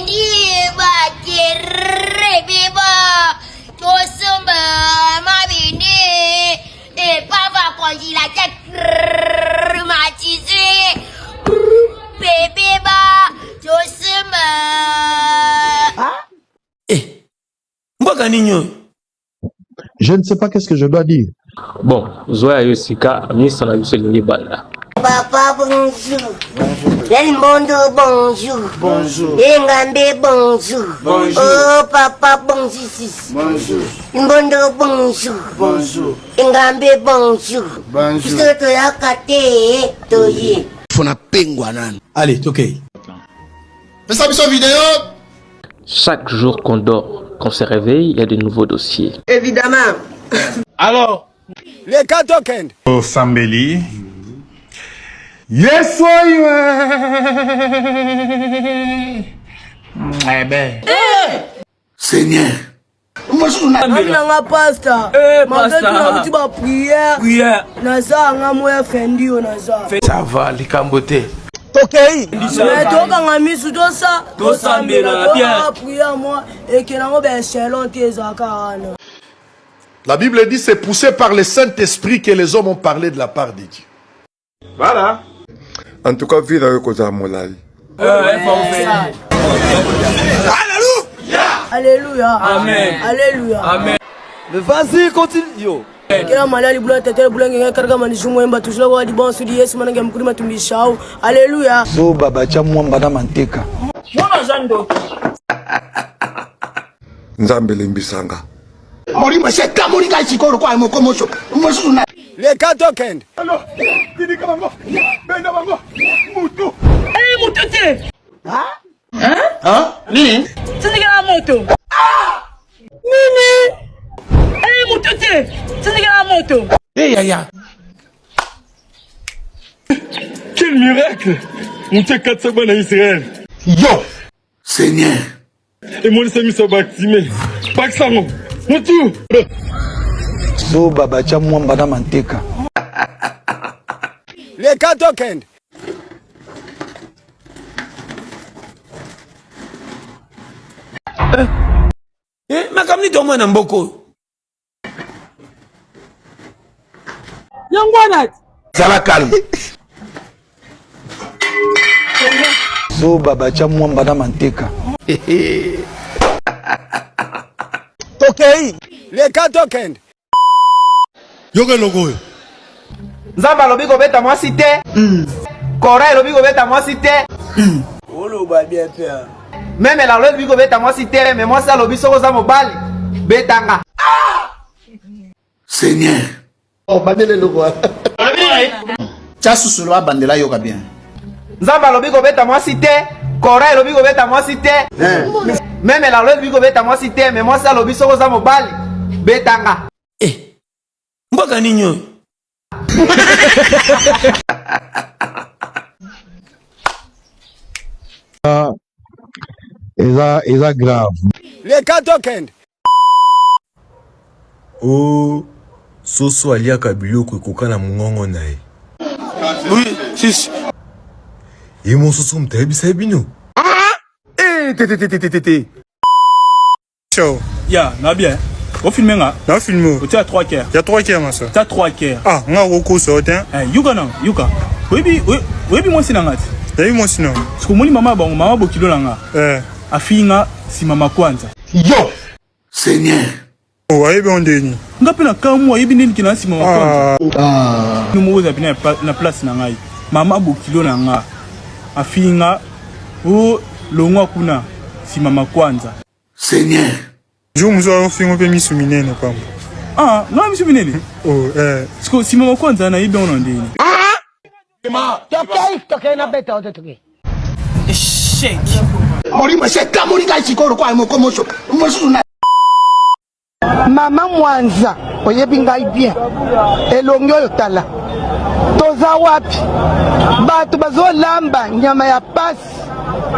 Fendi bakerebiba tosomba mabindi epava congélateur climatisé bébé ba tosomba. Eh, mboka nini oyo? Je ne sais pas qu'est-ce que je dois dire. Bon, zwa ya yo sika, misa na biso elingi ebanda. Papa bonjour. Bonjour. Mbondo bonjour. Bonjour. Engambe bonjour. Bonjour. Oh papa bonjour sis. Bonjour. Mbondo bonjour. Bonjour. Engambe bonjour. Bonjour. Biso toyaka te toye. Fona pengwa nanu. Allez, tokei. Pesa biso video. Chaque jour qu'on dort, qu'on se réveille, il y a de nouveaux dossiers. Évidemment. Alors, les tokende. Osambeli. Yesu oyo. Eh ben. Seigneur. Ami na nga pasta malgré tout nauti ba prière Prière. naza nga moya fendi oyo naza Ça va likambo te. Tokei. mais tokanga misu tosa Tosambela, bien. tokanga prière mwa ekende yango ba echelon te ezalaka wana. La Bible dit c'est poussé par le Saint-Esprit que les hommes ont parlé de la part de Dieu. Voilà. En tout cas, vie na yo ekozala molai. Alléluia. Amen. Alléluia. Amen. Vas-y, continue. Yo. Kila malali bula tetele bula ngenge karga manijumu emba tujula wa di bon sudi Yesu manange mkuri matumbishau. Alléluia. Zoba batia mwamba na manteka. Mwana aza ndoki. Nzambe limbisanga. Molimo esi etamoli ngai sikoyo lokola moko moso mosusu na Leka tokende. Tindika bango. Benda bango. Mutu. Eh, moto te. Hein? Nini? Tindikela moto. Nini? Eh, moto te. Tindikela moto. Eh, yaya. Quel miracle! Moto ekatisa bana Israël. Yo! Seigneur. Emonisa miso ya Bartimée. Bakisa yango. Mutu. Zoba batia mwamba na manteka. Leka tokende. Eh, makambo nini tomona na mboka oyo? Yango wana ti. Zala calme. Zoba batia mwamba na manteka. Tokei. Leka tokende. Yoka eloko oyo. Nzambe alobi kobeta mwasi te. Kora elobi kobeta mwasi te. Oloba bien père. Meme la loi elobi kobeta mwasi te, mais mwasi alobi soki oza mobali betanga. Seigneur. Obandela eloko wana. Tia susulu abandela yoka bien. Nzambe alobi kobeta mwasi te. Kora elobi kobeta mwasi te. Meme la loi elobi kobeta mwasi te, mais mwasi alobi soki oza mobali betanga. Eh, mboka nini oyo? Eza, eza grave. Leka tokende. O soso aliaka biloko ekoka na mongongo na ye. Oui, si. Ye mosusu moto ayebisa ye bino. Eh, te te te te te te. Ciao. Ya, na bien. O filmer nga. Na filmer. O tia 3 cœurs. Ya 3 cœurs ma soeur. Tia 3 cœurs. Ah, nga kokosa yo te. Eh, yuka na, yuka. Oyebi oyebi mwasi na nga ti. Nayebi mwasi na. Siko moni mama bango, mama bokilo na nga. Eh. Afingi nga sima makwanza. Yo! Seigneur. Oh, ayebi yo ndeni. Nga pe na kamwa ayebi ndeni ke na sima makwanza. Ah. No moko eza pena na place na ngai. Mama bokilo na nga. Afingi nga o longwa kuna sima makwanza. Seigneur. Jour mosusu azofinga mpe misu minene pamba. Ah, nga misu minene. Oh, eh. Siko sima makwanza nayebi yango na ndeni. Tokei tokei na beta ote tokei. Échec. Molimo esi etamoli ngai sikoyo lokola moko moso mosusu na Mama Mwanza, oyebi ngai bien. Elongi oyo tala. Toza wapi? Bato bazolamba nyama ya pasi.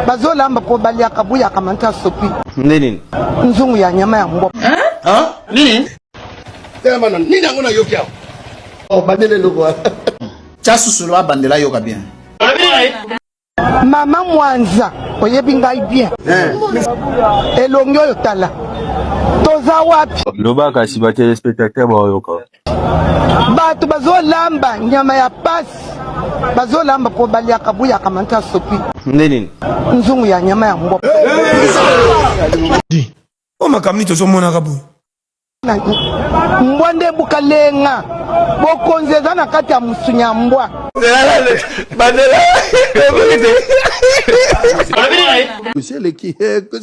Bazolamba po baliaka buyaka manta sopi. Nde nini? Nzungu ya nyama ya mbwa. Hein? Nini? Telema na nini yango nayoki awa? Obandela eloko wana. Tia susulu abandela yoka bien. Mama Mwanza, Oyebi ngai bien. Elongi oyo tala. Toza wapi? Loba kasi ba telespectateur baoyoka. Bato bazolamba nyama ya pasi, bazolamba mpo baliaka buyaka manta sopi. Nde nini? Nzungu ya nyama ya mbwa. Di. O makambo nini tozomonaka boye? Mbwa nde bukalenga. Bokonzi eza na kati ya mosuni ya mbwa. Esi eleki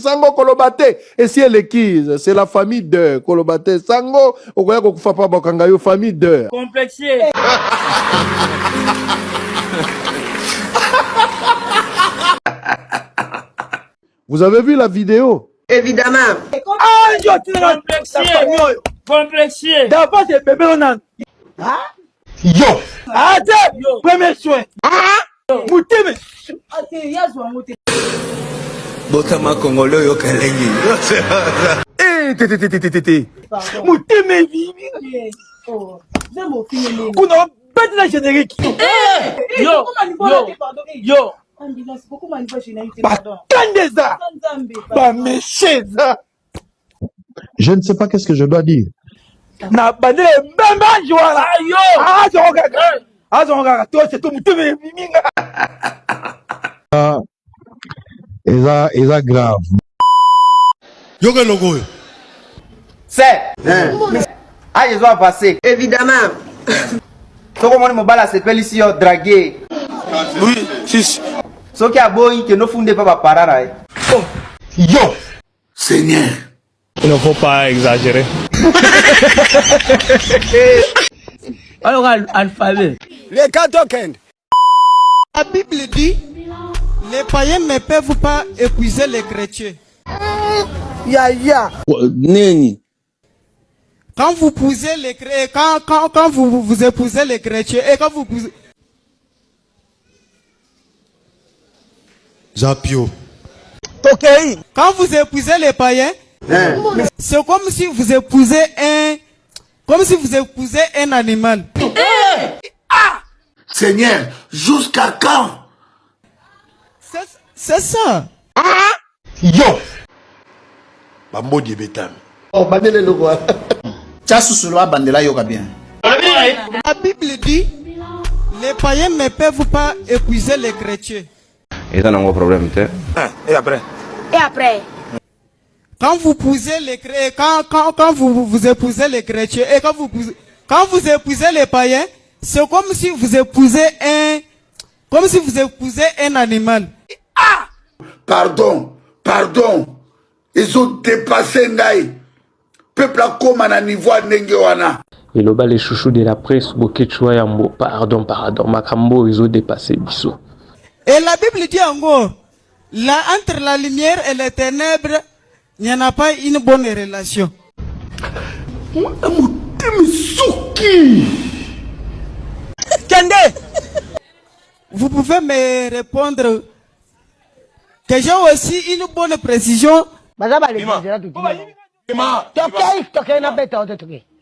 sango koloba te esi eleki c'est la famille de koloba te sango okoya kokufa pa bakanga yo famille de Complexé. Vous avez vu la vidéo? Évidemment. Complexé. Complexé. D'abord, c'est bébé on a. Yo! Ah, te! Premier soin. Muteme. Botama congolais oyoka elengi. Eh, te te te te te te. Muteme vivi. Kuna bête la générique. Yo. Yo. Yo. Bakandeza. Ba mesheza. Je ne sais pas qu'est-ce que je dois dire. Na bandele bemba njwala. Ayo. Ah, zongo kaka. Ah, zongo kaka. Toi, c'est tout muteme viminga. Eza, eza grave. Yoka eloko oyo. C'est age ezo avance. Évidemment. Soki omoni mobali asepelisi yo, drague. Oui, six. Soki aboyi, kende ofunde epa bapara na ye. Yo! Seigneur! Il ne faut pas exagérer. Alors, alphabet. Les Katokend! La Bible dit, les païens ne peuvent pas épuiser les chrétiens. Yaya. Nini? Quand vous épousez les chrétiens, quand, quand, quand vous, vous épousez les chrétiens, et quand vous épousez... Zapio. Quand vous épousez les païens, c'est comme si vous épousez un, comme si vous épousez un animal. Seigneur, jusqu'à quand? C'est ça. Yo! Bambodi ebetami. Tia susu bandela yoka bien. La Bible dit, les païens ne peuvent pas épuiser les chrétiens. Eza nango problème te. Et après? Et après? Quand vous épousez les chrétiens, quand, quand, quand vous, vous épousez les chrétiens, et quand vous, quand vous épousez les païens, c'est comme si vous épousez un, comme si vous épousez un animal. Pardon, pardon. Ils ont dépassé ngai. Peuple akoma na niveau ya ndenge wana. Eloba les chouchous de la presse Boketshu Yambo, pardon, pardon, makambo ezo dépasser biso. Et la Bible dit encore, là, entre la lumière et les ténèbres, il n'y en a pas une bonne relation. Motema suki. Kende. Vous pouvez me répondre que j'ai aussi une bonne précision.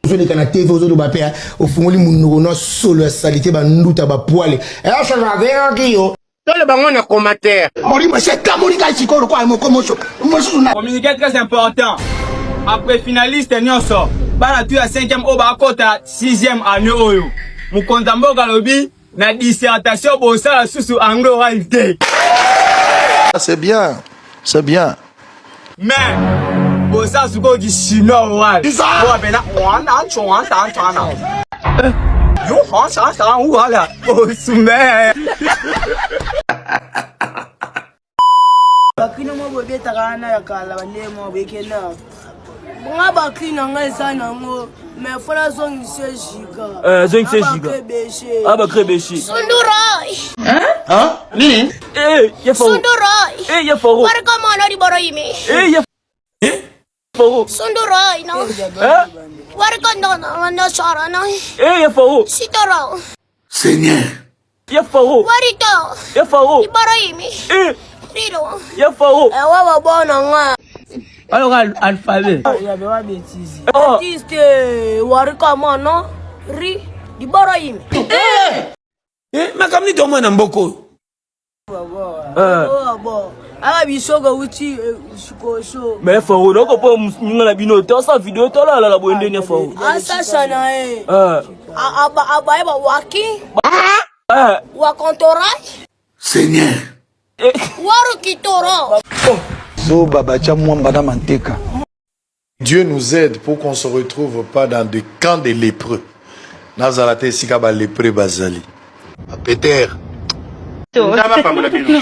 Ozoleka na TV, ozoloba mpe ofungoli monoko na solo ya salite, banduta bapoile yo. Toloba ngo na commentaire. Molimo esi etamoli ngai sikoyo lokola moko mosusu na Communiqué très important. Après finaliste nyonso, bana tu ya 5e oyo bakota 6e année oyo. Mokonzi ya mboka alobi na dissertation bosala susu anglais oral te. C'est bien, c'est bien. Mais bosala sikoyo ki chinois oral. Oyo apena wana chouan tan tan. Yo han san san wala. Osume. Bakrino moko bobetaka wana ya kala bandenge moko boyekenda nga bakri na ngai eza nango mais fo nazongisa jiga. Zongisa jiga. Ah, bakre beshi. Sunduroi. Nini? Eh, ya faro. Sunduroi. Eh, ya faro. Warika mwana di boro imi. Eh, ya faro. Sunduroi no. Eh? Warika no no no sara no. Eh, ya faro. Sitoro. Seigneur. Ya faro. Warito. Ya faro. Di boro imi. Eh, Riro. ya faro. Ewa babona nga. Alors, alphabet. Yabe wa bêtise. Oh. Artiste warika mwana ri di boro imi. Eh, makambo nini tomona na mboka oyo? Oh, bon. Aka bisoko uti sikoso. Mais faro nako po ninga na bino te asa video to la la boye ndeni faro. Asasa na ye. Eh. Aba aba ba waki. Eh. Wakontora. Seigneur. Waru kitoro. Zoba batya mwamba na manteka. Dieu nous aide pour qu'on se retrouve pas dans des camps de lépreux. Nazala te esika ba lépreux bazali. Ba Peter. Nzambe apambola bino.